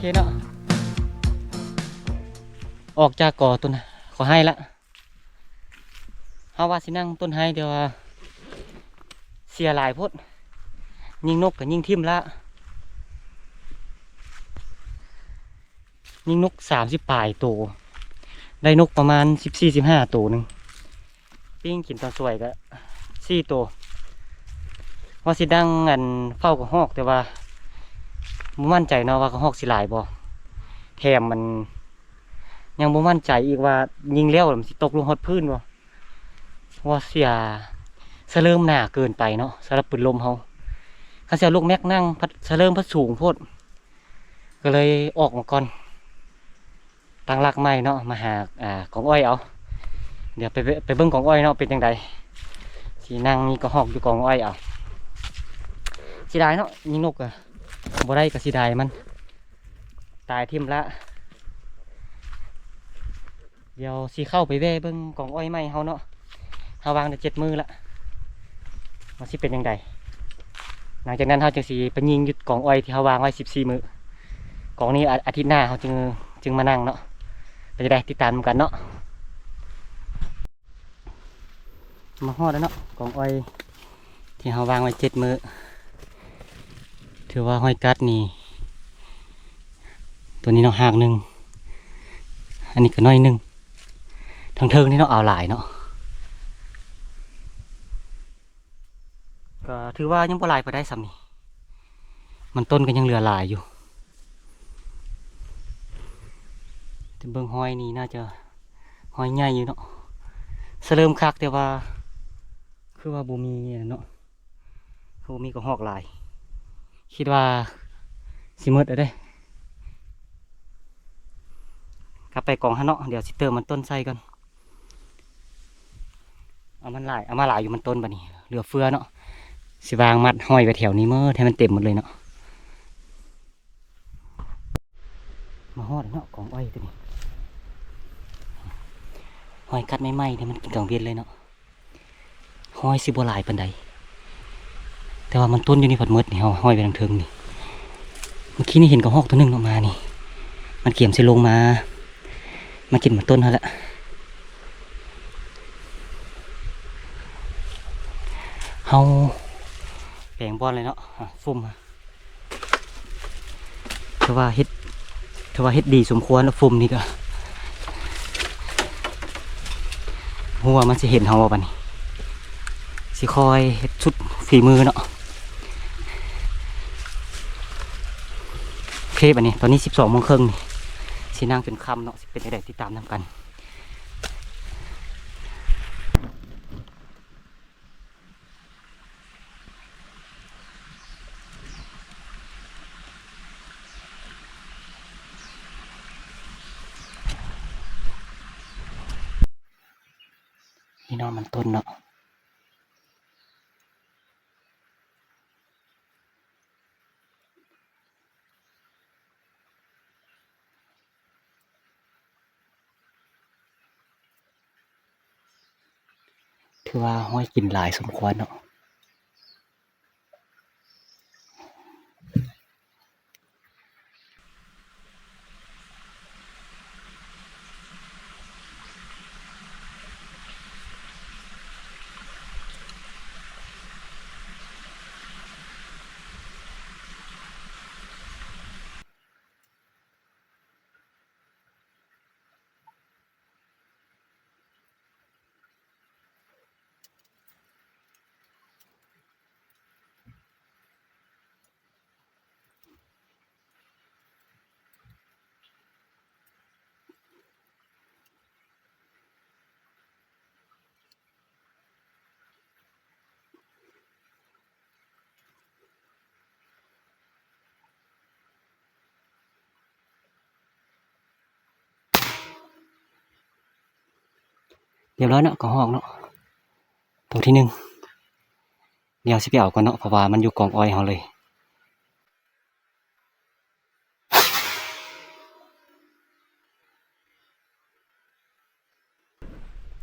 ເຄເນາະ ອອກຈາກກໍຕົ້ນ ກໍໄຮ່ລະ. ເຮົາວ່າຊິນັ່ງຕົ້ນໄຮ ແຕ່ວ່າເສຍຫຼາຍໂພດ, ຍິງນົກກໍຍິງຖິ້ມລະ, ຍິງນົກສາມສິບປາຍໂຕ, ໄດ້ນົກປະມານສິບສີ່ ສິບຫ້າໂຕໜຶ່ງ, ປີ້ງກິນຕອນສວຍກໍສີ່ໂຕ. ວ່າຊິດັງອັນເຝົ້າກະຮອກ ແຕ່ວ່າບໍ່ໝັ້ນໃຈເນາະວ່າກະຮອກຊິຫຼາຍບໍ່, ແຖມມັນ ຍັງບໍ່ໝັ້ນໃຈອີກວ່າຍິງແລ້ວມັນຊິຕົກລົງຮອດພື້ນບໍ່, ເພາະວ່າເສຍສະເຫຼີມໜາເກີນໄປເນາະ ສຳລັບປືນລົມເຮົາ. ຄັນຊິເອົາລູກແມັກນັ່ງພັດສະເຫຼີມພັດສູງໂພດ, ກໍເລີຍອອກມາກ່ອນ, ຕັ້ງຫຼັກໃໝ່ເນາະ ມາຫາ ອ່າ ກອງອ້ອຍເອົາ. ດຽວໄປ ໄປເບິ່ງກອງອ້ອຍເນາະ ເປັນຈັ່ງໃດ, ຊິນັ່ງຍິງກະຮອກຢູ່ກອງອ້ອຍເອົາ. ເສຍດາຍເນາະ ຍິງນົກກໍບໍ່ໄດ້ ກໍເສຍດາຍມັນ. ຕາຍຖິ້ມລະ. ດຽວຊິເຂົ້າໄປແວ່ເບິ່ງກອງອ້ອຍໃໝ່ເຮົາເນາະ, ເຮົາວາງໄດ້ເຈັດມື້ລະ ວ່າຊິເປັນຈັ່ງໃດ. ຫຼັງຈາກນັ້ນເຮົາຈຶ່ງຊິໄປຍິງຢູ່ກອງອ້ອຍທີ່ເຮົາວາງໄວ້ສິບສີ່ມື້, ກອງນີ້ອາ ອາທິດໜ້າເຮົາຈຶ່ງ ຈຶ່ງມານັ່ງເນາະ. ເປັນຈັ່ງໃດ ຕິດຕາມນຳກັນເນາະ. ມາຮອດແລ້ວເນາະ ກອງອ້ອຍທີ່ເຮົາວາງໄວ້ເຈັດມື້, ຖືວ່າຮອຍກັດນີ້ ຕົວນີ້ເນາະ ຮາກໜຶ່ງ, ອັນນີ້ກໍໜ້ອຍໜຶ່ງ, ທາງເທິງນີ້ເນາະ ເອົາຫຼາຍເນາະ. ກໍຖືວ່າຍັງບໍ່ຫຼາຍປານໃດສ່ຳນີ້, ມັນຕົ້ນກໍຍັງເຫຼືອຫຼາຍຢູ່. ແຕ່ເບິ່ງຮອຍນີ້ໜ້າຈະຮອຍໃຫຍ່ຢູ່ເນາະ, ສະເຫຼີມຄັກ ແຕ່ວ່າຄືວ່າບໍ່ມີອັນນັ້ນເນາະ, ຄືບໍ່ມີກະຮອກຫຼາຍ. ຄິດວ່າຊິໝົດແລ້ວເດ້, ກັບໄປກອງຫັ້ນເນາະ, ດຽວຊິເຕີມມັນຕົ້ນໃສ່ກ່ອນ. ເອົາມັນຫຼາຍ ເອົາມາຫຼາຍຢູ່ມັນຕົ້ນ, ບັດນີ້ເຫຼືອເຟືອເນາະ, ຊິວາງມັດຫ້ອຍໄວ້ແຖວນີ້ໝົດ ໃຫ້ມັນເຕັມໝົດເລີຍເນາະ. ມາຮອດແລ້ວເນາະ ກອງອ້ອຍຕົວນີ້, ຮອຍກັດໃໝ່ໆ ທີ່ມັນກິນກາງເວັນເລີຍເນາະ. ຮອຍຊິບໍ່ຫຼາຍປານໃດ ແຕ່ວ່າມັນຕົ້ນຢູ່ນີ້ພັດໝົດນີ້, ເຮົາຮອຍໄປທາງເທິງນີ້. ເມື່ອກີ້ນີ້ເຫັນກະຮອກຕົວໜຶ່ງເນາະ ມານີ້, ມັນກຽມຊິລົງມາ ມາກິນມັນຕົ້ນຫັ້ນແຫຼະ. ເຮົາແປງບ່ອນເລີຍເນາະ ອາ ຟຸ່ມ ຖືວ່າເຮັດ ຖືວ່າເຮັດດີສົມຄວນແລ້ວ. ຟຸ່ມນີ້ກໍຮູ້ວ່າມັນຊິເຫັນເຮົາບໍ່ບັດນີ້, ຊິຄ່ອຍເຮັດສຸດຝີມືເນາະ. ໂອເຄ ບັດນີ້ຕອນນີ້ສິບສອງໂມງເຄິ່ງນີ້, ຊິນັ່ງຈົນຄ່ຳເນາະ, ຊິເປັນຈັ່ງໃດຕິດຕາມນຳກັນ. ນີ້ເນາະ ມັນຕົ້ນເນາະ. ຖືວ່າຮອຍກິນຫຼາຍສົມຄວນເນາະ. ຮຽບຮ້ອຍເນາະ ກະຮອກເນາະ ໂຕທີໜຶ່ງ. ດຽວຊິໄປເອົາກ່ອນເນາະ ເພາະວ່າມັນຢູ່ກອງອ້ອຍເຮົາເລີຍ.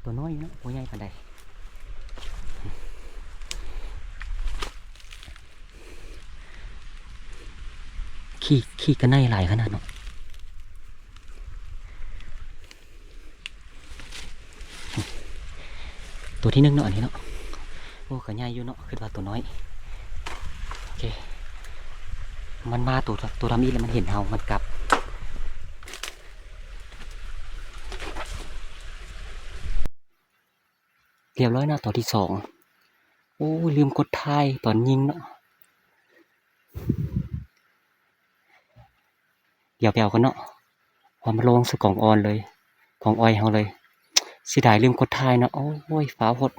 ຕົວນ້ອຍຢູ່ເນາະ ບໍ່ໃຫຍ່ປານໃດ. ໂອເຄ ກີ້ ຂີ້ກະໄນຫຼາຍຂະໜາດເນາະ. ຕົວທີໜຶ່ງເນາະ ອັນນີ້ເນາະ. ໂອ້ ກະໃຫຍ່ຢູ່ເນາະ ຄິດວ່າຕົວນ້ອຍ. ໂອເຄ ມັນມາ ຕົວ ຕົວທຳອິດແລ້ວ ມັນເຫັນເຮົາ ມັນກັບ. ຮຽບຮ້ອຍເນາະ ຕົວທີສອງ. ໂອ້ຍ ລືມກົດຖ່າຍຕອນຍິງເນາະ. ດຽວໄປເອົາກ່ອນເນາະ ເອົາມາລອງໃສ່ກອງອ່ອນເລີຍ ກອງອ້ອຍເຮົາເລີຍ. ເສຍດາຍລືມກົດຖ່າຍເນາະ. ໂອ້ຍ ຟ້າວໂພດ.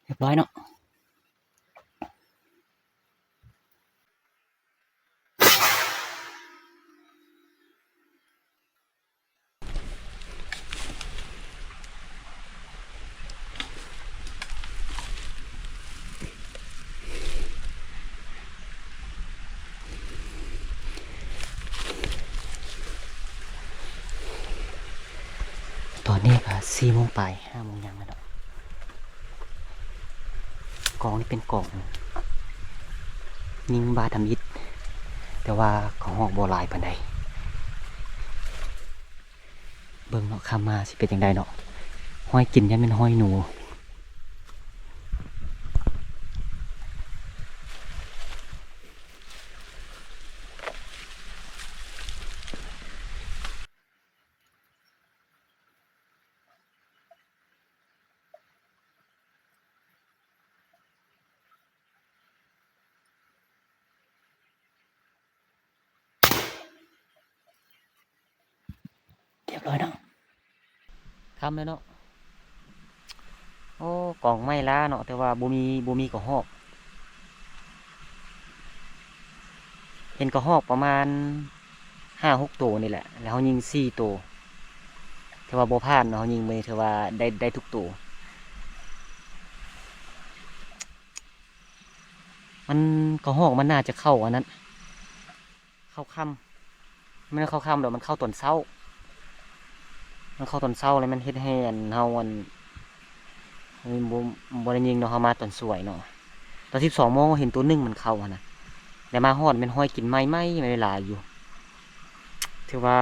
ຮຽບຮ້ອຍເນາະ. ຕອນນີ້ກະສີ່ໂມງປາຍ ຫ້າໂມງຫຍັງແລ້ວເນາະ. ກອງນີ້ເປັນກອງຍິງບາທຳອິດ ແຕ່ວ່າກະຮອກບໍ່ຫຼາຍປານໃດ. ເບິ່ງເນາະ ຄ່ຳມາຊິເປັນຈັ່ງໃດເນາະ. ຮອຍກິນ ຢ້ານແມ່ນຮອຍໜູ. ຮຽບຮ້ອຍເນາະ. ຄ່ຳແລ້ວເນາະ. ໂອ້ ກອງໄມ້ລ້າເນາະ ແຕ່ວ່າບໍ່ມີ ບໍ່ມີກະຮອກ. ເຫັນກະຮອກປະມານຫ້າຫົກໂຕນີ້ແຫຼະ ແລ້ວເຮົາຍິງສີ່ໂຕ. ຖືວ່າບໍ່ພາດເນາະ ເຮົາຍິງມື້ນີ້ຖືວ່າໄດ້ ໄດ້ທຸກໂຕ. ມັນ ກະຮອກມັນໜ້າຈະເຂົ້າອັນນັ້ນ ເຂົ້າຄ່ຳ. ມັນເຂົ້າຄ່ຳດອກ ມັນເຂົ້າຕອນເຊົ້າ. ມັນເຂົ້າຕອນເຊົ້າແລ້ວມັນເຮັດໃຫ້ອັນ ເຮົາອັນ ບໍ່ ບໍ່ໄດ້ຍິງເນາະ ເຮົາມາຕອນສວຍເນາະ. ຕອນສິບສອງໂມງເຫັນໂຕໜຶ່ງມັນເຂົ້າຫັ້ນນະ ແລ້ວມາຮອດແມ່ນຮອຍກິນໄມ້ ໄມ້ ໄມ້ຫຼາຍຢູ່. ຖືວ່າ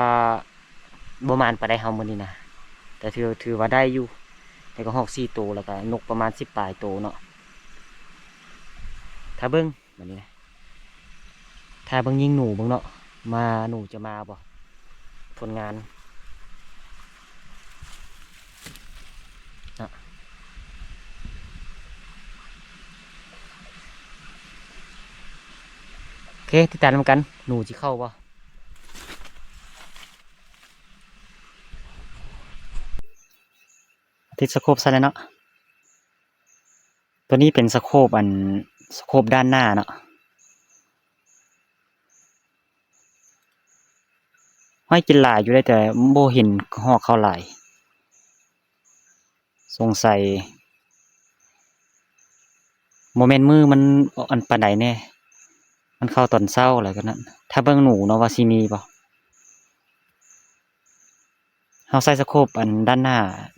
ບໍ່ໝານປານໃດເຮົາມື້ນີ້ນະ ແຕ່ຖື ຖືວ່າໄດ້ຢູ່. ແລ້ວກະຮອກສີ່ໂຕ ແລ້ວກະນົກປະມານສິບປາຍໂຕເນາະ. ຖ້າເບິ່ງ ບາດນີ້ນະ ຖ້າເບິ່ງຍິງໜູເບິ່ງເນາະ ວ່າໜູຈະມາບໍ່ ຜົນງານເນາະ. ໂອເຄ ຕິດຕາມນຳກັນ ໜູຊິເຂົ້າບໍ່. ຕິດສະໂຄບໃສ່ແລ້ວເນາະ. ໂຕນີ້ເປັນສະໂຄບ ອັນ ສະໂຄບດ້ານໜ້າເນາະ. ຮອຍກິນຫຼາຍຢູ່ເດ້ ແຕ່ບໍ່ເຫັນຮອກເຂົ້າຫຼາຍ. ສົງໄສບໍ່ແມ່ນມື້ມັນອັນປານໃດແນ່ ມັນເຂົ້າຕອນເຊົ້າແລ້ວກະນັ້ນ. ຖ້າເບິ່ງໜູເນາະ ວ່າຊິມີບໍ່. ເຮົາໃສ່ສະໂຄບອັນດ້ານໜ້າ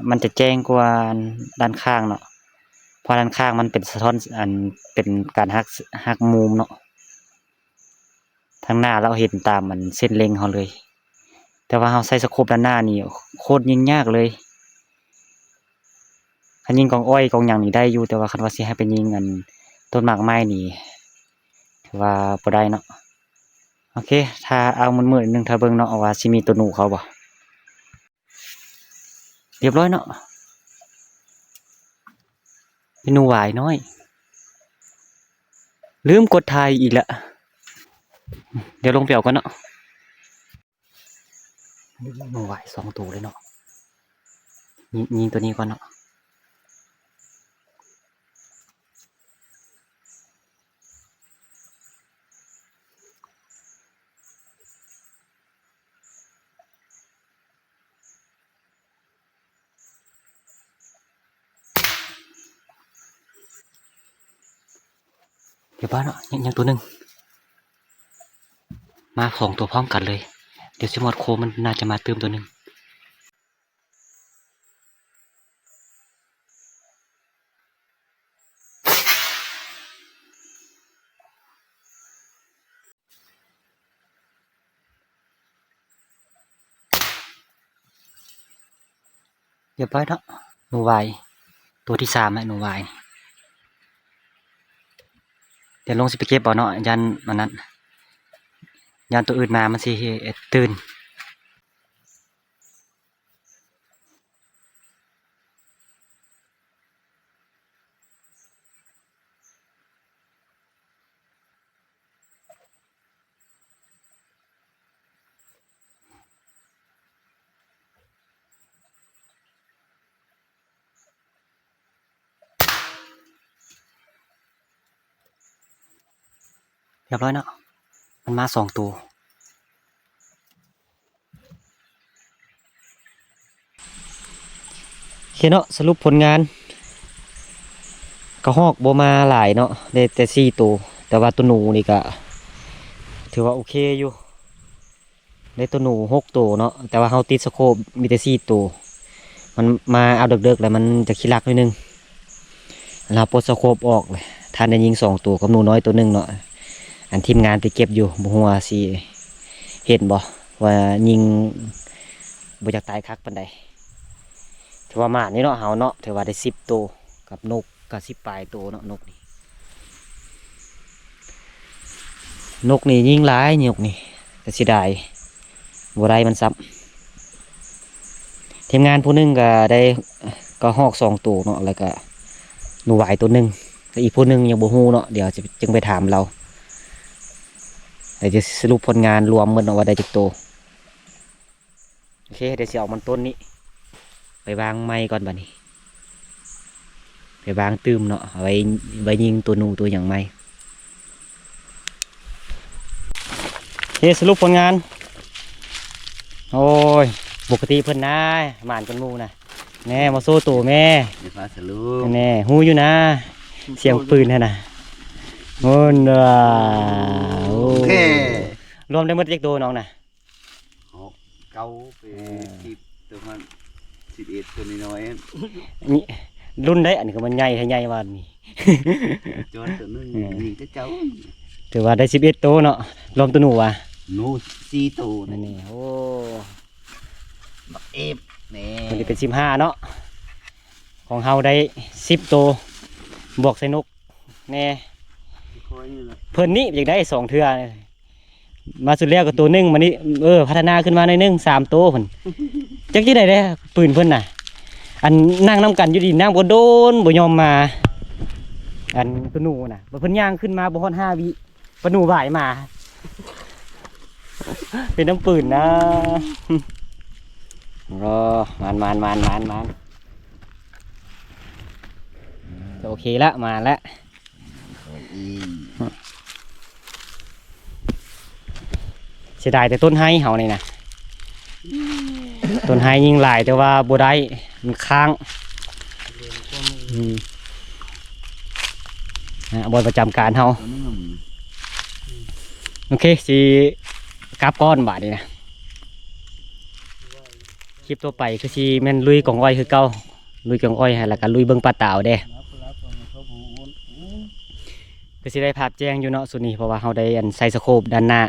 ມັນຈະແຈ້ງກວ່າອັນດ້ານຂ້າງເນາະ ເພາະດ້ານຂ້າງມັນເປັນສະທ້ອນ ອັນ ເປັນການຫັກ ຫັກມຸມເນາະ. ທາງໜ້າລາວເຫັນຕາມອັນເສັ້ນເລັງເຮົາເລີຍ. ແຕ່ວ່າເຮົາໃສ່ສະໂຄບດ້ານໜ້ານີ້ໂຄດຍິງຍາກເລີຍ. ຄັນຍິງກອງອ້ອຍກອງຫຍັງນີ້ໄດ້ຢູ່ ແຕ່ວ່າຄັນວ່າຊິໃຫ້ໄປຍິງອັນຕົ້ນໝາກໄມ້ນີ້ ຖືວ່າບໍ່ໄດ້ເນາະ. ໂອເຄ ຖ້າເອົາມືດໆໜຶ່ງ ຖ້າເບິ່ງເນາະ ວ່າຊິມີໂຕໜູເຂົ້າບໍ່. ຮຽບຮ້ອຍເນາະ ເປັນໜູຫວາຍນ້ອຍ. ລືມກົດຖ່າຍອີກລະ ດຽວລົງໄປເອົາກ່ອນເນາະ. ໜູຫວາຍສອງໂຕເລີຍເນາະ. ຍິງ ຍິງໂຕນີ້ກ່ອນເນາະ. ຮຽບຮ້ອຍເນາະ ຍັງ ຍັງໂຕໜຶ່ງ ມາສອງໂຕພ້ອມກັນເລີຍ. ດຽວຊິມອດໂຄ ມັນໜ້າຈະມາຕື່ມໂຕໜຶ່ງ. ຮຽບຮ້ອຍເນາະ ໜູຫວາຍ ໂຕທີສາມແລ້ວ ໜູຫວາຍ. ດຽວລົງຊິໄປເກັບເອົາເນາະ ຢ້ານມັນນັ້ນ ຢ້ານໂຕອື່ນມາ ມັນຊິເຮັດຕື່ນ. ຮຽບຮ້ອຍເນາະ ມັນມາສອງໂຕ. ໂອເຄເນາະ ສະຫຼຸບຜົນງານ ກະຮອກບໍ່ມາຫຼາຍເນາະ ໄດ້ແຕ່ສີ່ໂຕ ແຕ່ວ່າໂຕໜູນີ້ກະຖືວ່າໂອເຄຢູ່. ໄດ້ໂຕໜູຫົກໂຕເນາະ ແຕ່ວ່າເຮົາຕິດສະໂຄບມີແຕ່ສີ່ໂຕ ມັນມາເອົາເດິກໆ ແລ້ວມັນຈະຂີ້ລັກໜ້ອຍໜຶ່ງ ແລ້ວເຮົາປົດສະໂຄບອອກ ທ່ານໄດ້ຍິງສອງໂຕກັບໜູນ້ອຍໂຕໜຶ່ງເນາະ. ອັນທີມງານໄປເກັບຢູ່ ບໍ່ຮູ້ວ່າຊິເຫັນບໍ່ ວ່າຍິງບໍ່ຢາກຕາຍຄັກປານໃດ. ຖືວ່າໝານຢູ່ເນາະ ເຮົາເນາະ ຖືວ່າໄດ້ສິບໂຕ ກັບນົກ ກໍສິບປາຍໂຕເນາະ ນົກນີ້ ນົກນີ້ຍິງຫຼາຍ ນົກນີ້ ແຕ່ເສຍດາຍບໍ່ໄດ້ມັນຊ້ຳ. ທີມງານຜູ້ໜຶ່ງກໍໄດ້ກະຮອກສອງໂຕເນາະ ແລ້ວກໍໜູຫວາຍໂຕໜຶ່ງ ແລະ ອີກຜູ້ໜຶ່ງຍັງບໍ່ຮູ້ເນາະ ດຽວຈະ ຈຶ່ງໄປຖາມລາວ ແລ້ວຈະສະຫຼຸບຜົນງານລວມໝົດເນາະ ວ່າໄດ້ຈັກໂຕ. ໂອເຄ ດຽວຊິເອົາມັນຕົ້ນນີ້ໄປວາງໃໝ່ກ່ອນບາດນີ້ ໄປວາງຕື່ມເນາະ ເອົາໄວ້ ໄວ້ຍິງໂຕໜູໂຕຫຍັງໃໝ່. ໂອເຄ ສະຫຼຸບຜົນງານ ໂອ້ຍ ປົກກະຕິເພິ່ນນາ ໝານກວ່າໝູ່ນະ ແນ່ ມາໂຊໂຕແມ່ ຢ່າພາສະຫຼຸບ ແນ່ ຮູ້ຢູ່ນາ ສຽງປືນຫັ້ນນະ ໂອ້ນ ໂອເຄ ລວມໄດ້ໝົດຈັກໂຕນ້ອງນະ? ເກົ້າ ເກົ້າໄປ ເອີ ສິບ ໂຕມັນ ສິບເອັດ ໂຕນ້ອຍໆ ນີ້ລຸ້ນໃດ ອັນນີ້ກໍມັນໃຫຍ່ແທ້ ໃຫຍ່ວ່ານີ້ ຈອດໂຕໜຶ່ງ ເອີ ນີ້ເຈົ້າ ຖືວ່າໄດ້ສິບເອັດໂຕເນາະ ລວມໂຕໜູຫວາ ໜູສີ່ໂຕ ນີ້ ໂອ້ ບັກເອບ ນີ້ ມັນໄດ້ເປັນສິບຫ້າເນາະ ຂອງເຮົາໄດ້ສິບໂຕ ບວກໃສ່ນົກ ແນ່ ເພິ່ນນີ້ຢາກໄດ້ສອງເທື່ອ ມາສຸດແລ້ວກໍໂຕໜຶ່ງ ມານີ້ ເອີ ພັດທະນາຂຶ້ນມາໜ້ອຍໜຶ່ງ ສາມໂຕພຸ້ນ ຈັກຈັ່ງໃດເດ້ ປືນເພິ່ນນະ ອັນນັ່ງນຳກັນຢູ່ດີ ນັ່ງບໍ່ໂດນ ບໍ່ຍອມມາ ອັນໂຕໜູນະ ເພິ່ນຍ່າງຂຶ້ນມາບໍ່ຮອດຫ້າວິ ປາໜູຫວາຍມາ ເປັນນຳປືນນະ ໂອ້ ມານໆໆໆ ໂອເຄລະ ມາລະ ເສຍດາຍແຕ່ຕົ້ນໄຮເຮົານີ້ນະ ຕົ້ນໄຮຍິງຫຼາຍ ແຕ່ວ່າບໍ່ໄດ້ ມັນຄ້າງ ອືມ ອ່າ ບ່ອນປະຈຳການເຮົາ ໂອເຄ ຊິກັບກ່ອນບາດນີ້ນະ ຄລິບຕໍ່ໄປຄືຊິແມ່ນລຸຍກອງອ້ອຍຄືເກົ່າ ລຸຍກອງອ້ອຍ ແລ້ວກໍລຸຍເບິ່ງປາຕາວແດ່ ຄືຊິໄດ້ພາບແຈ້ງຢູ່ເນາະ ຊຸດນີ້ ເພາະວ່າເຮົາໄດ້ອັນໃສ່ສະໂຄບດ້ານໜ້າ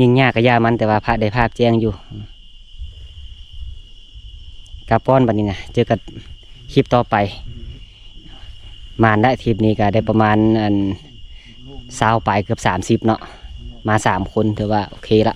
ຍິງຍາກກະຢ່າມັນ ແຕ່ວ່າພະໄດ້ພາບແຈ້ງຢູ່ ກັບກ່ອນບາດນີ້ນະ ເຈີກັນຄລິບຕໍ່ໄປ ມານລະ ທຣິບນີ້ກະໄດ້ປະມານອັນຊາວປາຍ ເກືອບສາມສິບເນາະ ມາສາມຄົນ ຖືວ່າໂອເຄລະ.